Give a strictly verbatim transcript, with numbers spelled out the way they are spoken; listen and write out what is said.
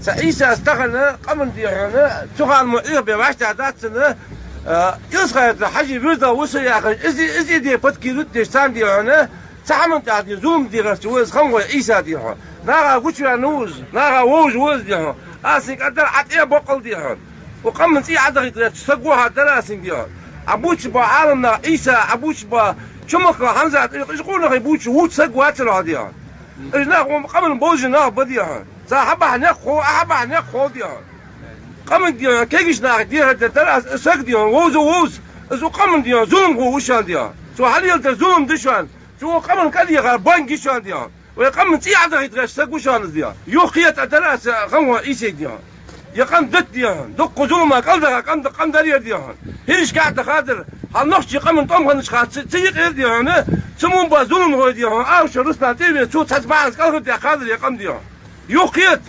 Цу Ӏийсас тахан къаман, дий хьона, цу хана мо Ӏехабе вӀаштӀехьа дац цунна, а, Илсхан-Юртара Хьажий вирдагӀа ва со яхаш, из, из идея подкидывать деш царна, дий хьона, цу хӀаман тӀехьа, дий, зулам дехарца ва из ханхой Ӏийса, дий хьона. Наха гучаваьнна ва из, наха вовзаш ва из, дий хьона. Аз цунга аргдар, Ӏа тӀа боккъал, дий хьона. Укх къаман цӀий Ӏодахийта гӀерташ саг ва хьо, аргдар аз цунга, дий хьона. Ӏа бувцаш бола Ӏаламнах, Ӏийса, Ӏа бувцаш бола Чумахкал Хьамзат, уж къонахий бувцаш вувцаш саг вацар хьо, дий хьона. Уж нах укх къаман бовзаш нах ба, дий хьона. Цар хьабахьа никъ хов, Ӏа хьабахьа никъ хов, дий хьона. Къаман, дий хьона, кегийча наха дехар дергдар аз, саг, дий хьона, вовза вовз, из укх къаман, дий хьона, зулам хов ва шоана, дий хьона. Цо хьалеладер зулам да шоана. Цо укх къаман кӀалйихьар банг я шоана, дий хьона. Вай къаман цӀий Ӏодахийта гӀерташ саг ва шоана из, дий хьона. Юхакхета, аргдар аз, ханхой Ӏийсайга, дий хьона. Ер къам дита, дий хьона. Дукха зулама кӀалдаха къам да, къам дар ер, дий хьона. ХӀирашка дахадар, хьал нохчий къаман тӀом хиннача хана ца, ца йикъар, дий хьона. Цу мо бола зуламхой, дий хьона, Аушев Руслан тӀавена, цо цхьацца бахьанца кӀалхардаьккхадар ер къам, дий хьона. Юхакхета,